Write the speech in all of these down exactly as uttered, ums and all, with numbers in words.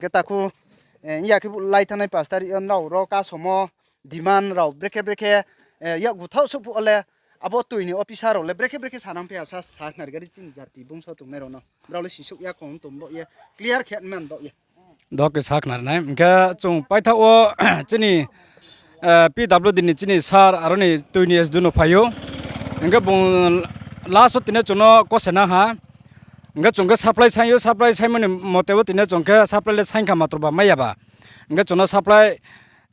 Khe takhu, eh, ya khe bu lai thanngnai pas tarik yo nrao ro kasomo demand rao brekhe brekhe, eh, yakgu thaoh souh phuh wo le abo toi ni officer rao le brekhe brekhe sanang phi ha sa sakhnari gari chini jati bungso tongnai rao no. Brao le sisouh ya khong tong bo ye clear khe man bo ye. Doke sakhnari nai. Hing khe chung paithaoh wo chini, eh, P W D ni chini sir aro ni toi ni S D O no phai ou. Hing khe bung last wo tini chung no kose nang ha. Hing khe chung khe supply saing ou, supply saingmo ni mote wo tini chung khe supply le saing kha matro ba mai ya ba. Hing khe chung no supply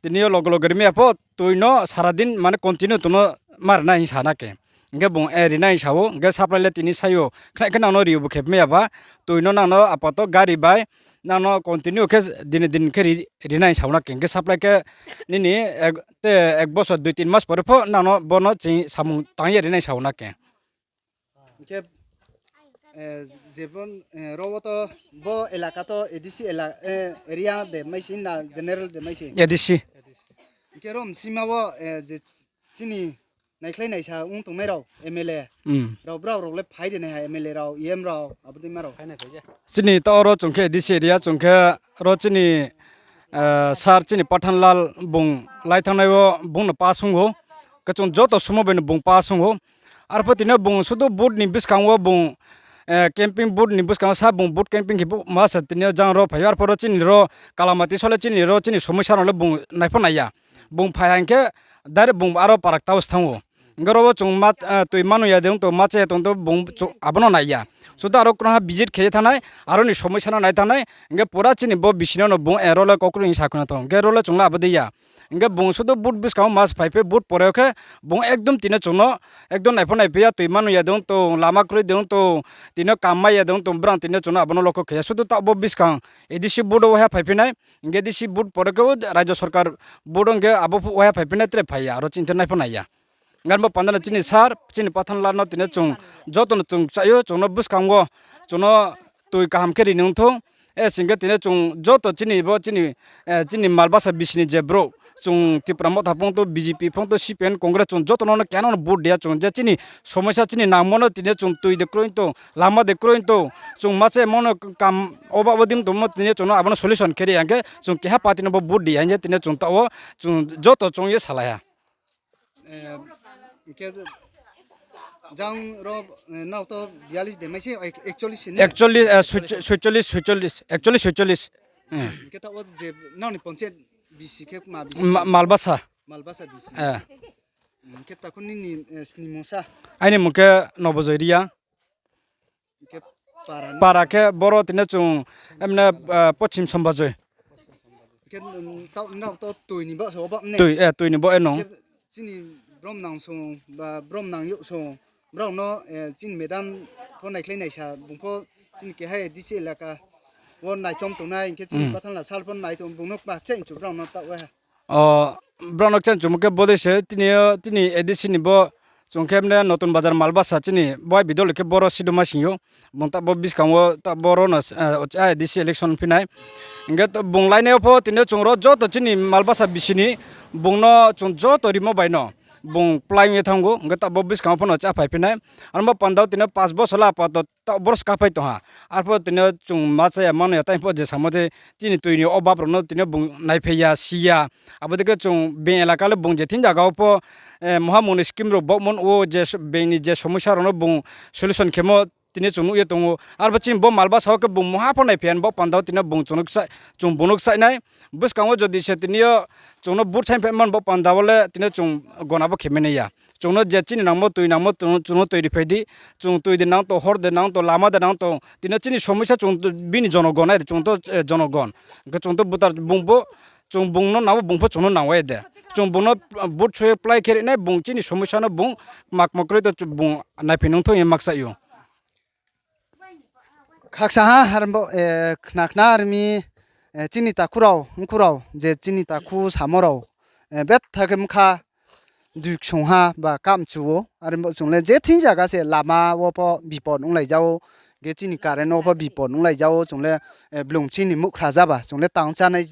tini yo loge loge ri mai ya pho, toi no sara din mane continue tong no ma ri nai hing sa na khe. Hing khe bung, eh, ri nai hing sa ou, hing khe supply le tini sai ou, khnai khe nang no ri ou bo khe mai ya ba, toi no nang no apato gari bai, nang no continue khe dini din khe ri, ri nai hing sa ou na khe. Hing khe supply khe nini ek, te ek bosor dui tin mas pore pho nang no bo no ching samung tang ye ri nai hing sa ou na khe. Hing khe, eh, je bo, eh, ro wo to bo elaka to A D C ela-, eh, area de mai se na general de mai se? A D C. Hing khe ro msima wo, eh, je chini naikhlai naisa ong tongnai rao M L A rao brao rao le phai ri nai ha, M L A rao, E M rao, abo dei ma rao. Chini taoh ro chung khe A D C area chung khe ro chini, eh, sir chini Pathanlal bung lai thanngnai wo bung no pass ong ou. Khe chung joto sumo bai no bung pass ong ou. Arpho tini yo bung sudu vote ni buskang wo bung, eh, camping vote ni buskang wo sa bung vote camping khe bu ma se tini yo jang ro phai ou. Arpho ro chini ro Kalamati so le chini ro chini somosya no le bung nai pho nai ya. Bung phai ha hing khe direct bung aro parak tao se thanng ou. Hing khe ro wo chung ma, eh, toi mano ya de ong tong, ma cha ya tong tong bung chu-, abo no nai ya. Sudu aro krungha visit khe ye thanngnai, aro ni somosya no nai thanngnai, hing khe pura chini bo bisi no no bung, eh, ro le kokro hing sa khna tong. Hing khe ro le chung le abo dei ya. Hing khe bung sudu vote buskang wo mas phai phi vote pore khe bung ekdom tini chung no ekdom nai pho nai phi ya, toi mano ya de ong tong, lama kroi de ong tong, tini kam mai ya de ong tong, brang tini chung no abo no lokho khe ya. Sudu taoh bo buskang A D C vote wo waiha phai phi nai, hing khe A D C vote pore khe o rajyo sorkar vote ong khe abo phuh waiha phai phi nai tre phai ya, aro chini the nai pho nai ya. Hing khe bo panda no chini sir, chini Pathanlal no tini chung joto no chung chá ou, chung no buskang wo, chung no toi kaham khe ri ni ong thou. E sing khe tini chung joto chini bo chini, eh, chini Malbasa bisi ni je brouh, chung Tipra Motha phung tong, B J P phung tong, C P M, Congress, chung joto no keha no vote ri ya, chung je chini somosya chini nangmo no tini chung toi de kroi tong, lama de kroi tong, chung ma cha mo no kam oba bo dim tongmo tini chung no abo no solution khe ri ya hing khe chung keha party no bo vote ri ya hing ye tini chung taoh wo chung joto chung ye salai ha. Eh, hing khe jang ro, eh, nrao to biyallis de mai se, ek-, ekchollis se ne? Ekchollis, eh, soic-, soicollis, soicollis, ekchollis, soicollis. Hing khe taoh wo je nrao ni panchayat bisi khe ma bisi? Ma-, Malbasa. Malbasa bisi. Eh. Hing khe takhu nini, eh, snimung sa? Aini mung khe Nobojoy Reang. Hing khe para ni? Para khe boro tini chung emne, eh, Pochim Sombajoi. Hing khe, mm, taoh, nrao to toi ni bo se oba ne? Toi, eh, toi ni bo e nung. Hing khe chini brom nang song, ba brom nang youh song, brao no, eh, chini madam pho naikhlai naisa, bung pho chini keha A D C elaka wo naichom tongnai, hing khe chini Pathanlal sir pho nai tong, bung no kma cheng chu brao no taoh waiha. O, brao no cheng chumo khe bodei se, tini yo, tini A D C ni bo, chung khe mne Notun Bazar Malbasa chini, bo bidol khe boro sidoma sing ou. Bung taoh bo buskang wo, taoh boro no, eh, A D C election phi nai. Hing khe bung lainai yo pho, tini yo chung ro joto chini Malbasa bisi ni, bung no chung joto rimo bai no, bung plái ye thanng ou, hing khe taoh bo buskang wo pho no chá phai phi nai. Aro bo panda wo tini yo pas bosor la apato taoh boro skaphai tong ha. Arpho tini yo chung ma cha ya, mano ya, tai pho je samo je chini toi ni obab rao no tini yo bung naiphai ya, si ya. Abo dei khe chung being elaka le bung je thing zaga wo pho, eh, moha mung ni scheme rao baohmo nuh wo je s-, being ni je somosya rao no bung solution khemo tini yo chung nuh ye tong ou. Arpho chini bo Malbasa wo khe bung moha pho naiphai ya ni bo panda wo tini yo bung chung no kchai-, chung bung no kchai nai. Buskang wo jodi se tini yo chung no vote saingphai man bo panda wo le tini yo chung gona bo khe mai nai ya. Chung no je chini nangmo toi nangmo chung, chung no toi riphai di. Chung toi de nang tong, hor de nang tong, lama de nang tong. Tini yo chini somosya chung bini jonogon nai de, chung to, eh, jonogon. Hing khe chung to voter bung bo, chung bung no nang ou, bung pho chung no nang ou de. Chung bung no, eh, vote soi ye plái khe ri nai, bung chini somosya no bung kma kma kroi to bung naiphai nung thou ye ma kchai ou. Khaksa ha, arbo, eh, khna khna armi, eh, chini takhu rao, mkhu rao, je chini takhu samo rao, eh, betha khe mkha dui ksong ha ba kamchu ou, arbo chung le je thing zaga se lama wo pho bipod onglai ja ou, khe chini current wo pho bipod onglai ja ou, chung le, eh, blung chini muhkhra ja ba, chung le tang chánai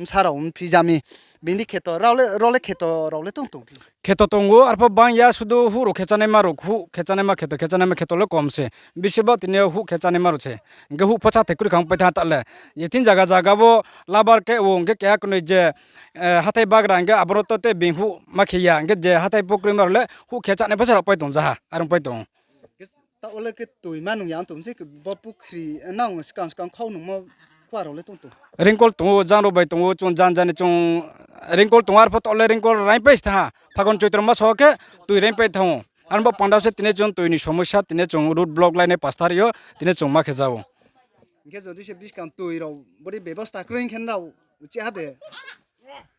bsa rao mphi jami. Bini kheto rao le, rao le kheto rao le tong tong phi. Kheto tong ou, arpho bang ya sudu huh rao khe chánaima rao, huh khe chánaima kheto, khe chánaima kheto le kom se. Bisi ba tini yo huh khe chánaima rao se. Hing khe huh pho sa thai kroi kha ong pai tha ta le. Je thing zaga zaga wo labar khe ou, hing khe keha knoi je, eh, hathái bagra, hing khe aboro to te being huh ma khe ya, hing khe je hathái pho kroima rao le huh khe chánai pho sa rao pai tong jaha, are ong pai tong ou. Taoh wo le khe toi ma nung ya ong tong se khe bo pukhri, nang skang skang khau nungmo khuar rao le tong tong. Ringkol tong ou, jang rao bai tong ou, chung jang jani chung ringkol tong ou, arpho taoh le ringkol reingpai se tha ha. Phagun Choitro maso khe toi reingpai thanng ou. Are bo panda se tini chung toi ni somosya, tini chung road block lainai pastor yo, tini chung ma khe ja ou. Hing khe jodi se buskang toi rao bori bebosta kroi hing khe nrao uchih ha de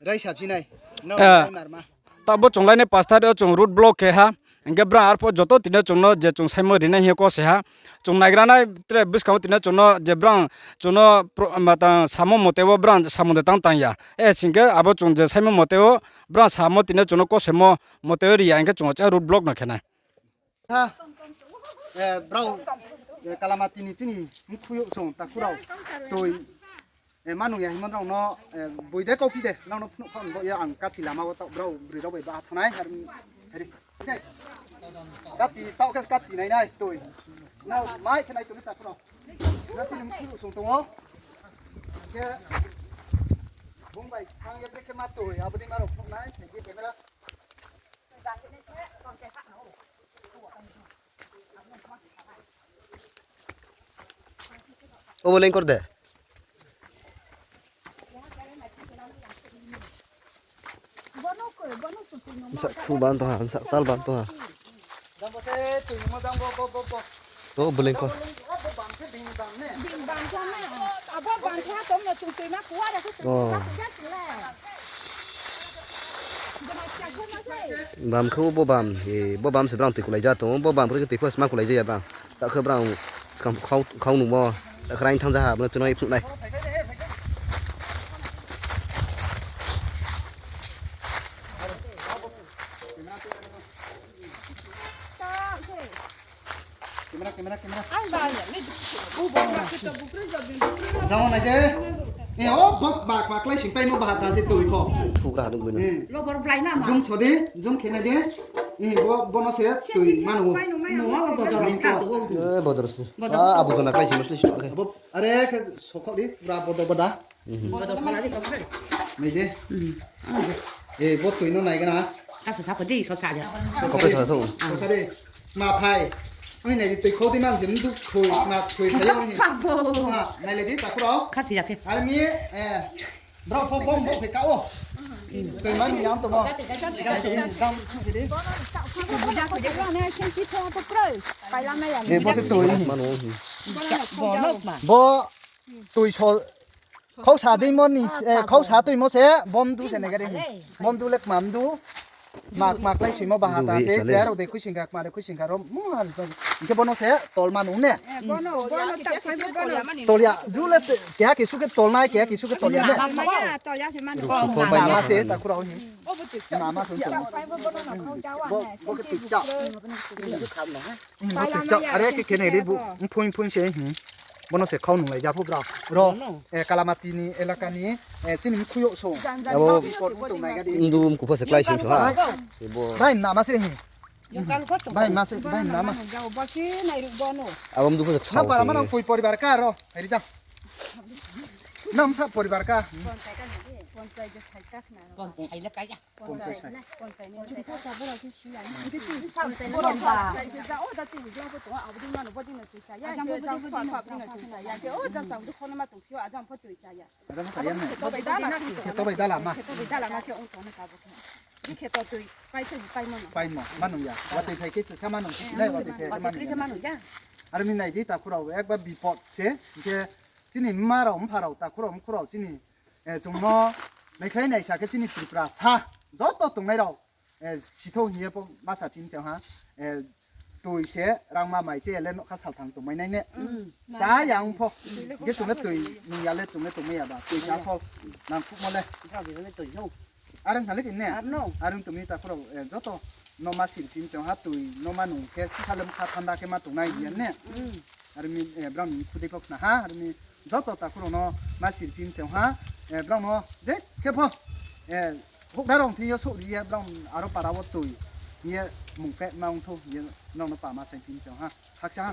raisa phi nai. Nrao Eh, rai mar ma. Taoh bo chung lainai pastor yo chung road block khe ha. Hing khe brang arpho joto tini chung no je chung saimo rinai hing ye ko se ha. Chung naigra nai tre buskang wo tini chung no je brang chung no pro-, ma tang samo mote wo brang samung de tang tang ya. Eh, sing khe abo chung je saimo mote wo brang samo tini chung no ko semo mote wo ri ya hing khe chung uchih ha road block no khe nai. Ha, eh, brao, eh, Kalamati ni chini mkhuiyouh song takhu rao toi, eh, ma nung ya hingmo nrao no, eh, boi de kauphi de, nrao no phnuh kha ong bo ya ang kati lama wo taoh brao broi rao bai ba thanng nai, ar, ari, kati taoh khe kati nai nai toi. Nrao mai khe nai tong ni takhu rao. Nrao chini mkhuiyouh song tong ou. Khe, bung bai thanng ye brekhe ma toi, abo dei ma rao phnuh nai, nai di camera. Obo lengkor de. Bsa thu ban tong ha, bsa tal ban tong ha. To bo lengkor. Bam khe bo bam, e, bo bam se brang tui kulai ja tong, bo bam khe tui pho sma kulai ja ya brang. Ta khe brang skang khau, khau nungmo, ta khe raing thanng ja ha, bo no tui no phnuh nai. Camera, camera, camera. Jang nai de. E, o, bo, ba, ba, klái sing paimo baha ta se toi pho. Thugra ha duk bini. E. Zoom so de, zoom khe nai de. E, bo, bo no se toi mano. Bodor se. A, abo jona klái sing musli sing khe. Are khe sokhok di, pura bodo boda. Nai de. E, bo toi no nai gana. Kasu sa pho di, so sa ja. Kope sa so. So sa de. Ma phai. Oi nai di toi kho di man jim du khoi, ma khoi phai yo ni. Nai le di takhu rao. Kha thi ya khe. Ar mi, e, brao pho bom bo se ka o. Toi man ni ang to mo. Dam thu di. E, bo se toi ni. Bo toi so Khausa deimo ni, eh, khausa tuimo se, bomdu se nai gari. Bomdu le kmamdu. Mak, mak lai suimo baha ta se, tre rao de khuisingkha, kma de khuisingkha, ro, mu, ha, hing khe bono se, tolma nung ne. Tolya, du le, keha kisu khe tolnai, keha kisu khe tolya ne. Nama se, takhu rao hi. Nama se, bo, bo khe tuicha. Are khe khe nai ri bu, mphung mphung se, hmm. Bono se khau nunglai ja phu brao. Ro, eh, Kalamati ni elaka ni, eh, chini mkhuyo so. Abo. Ndu mkupho se klái sing so ha. Bai nama se hi. Bai ma se, bai nama. Abo mdu pho se. Na para ma nang koi poribar ka ro. Hai ri ja. Nam sa poribar ka. Kheto bai dala ma. Paimo, ma nung ya. Watoi phai khe se sa ma nung, nai watoi phai khe ma nung ya. Are mi nai di takhu rao ekbar bipot se, hing khe chini mma rao, mpha rao, takhu rao, mkhu rao, chini, eh, chung no naikhlai naisa khe chini Tripura sa, joto tongnai rao, eh, sithou hing ye pho ma sa phi mi se ha, eh, toi se rangma mai se le nougkha salthang tongmai nai ne. Cha ya ong pho. Hing khe chung le toi nung ya le chung le tongmai ya ba. Toi sa so nang khukmo le. Are ong thang le khe ne. Are ong tong mi takhu rao, eh, joto no ma siri phi mi se ha toi no ma nung khe sisa le mkha thanda khe ma tongnai hing ye ne. Are mi, eh, brao ni khudei pho khna ha, are mi Joto takhu rao no ma sirphi mi se ong ha, brao no je khe pho, houhdar rao thing yo souhri ye brao aro para wo toi hing ye mung pehma ong thou hing ye nrao no pama saingphi mi se ong ha. Khakcha ha.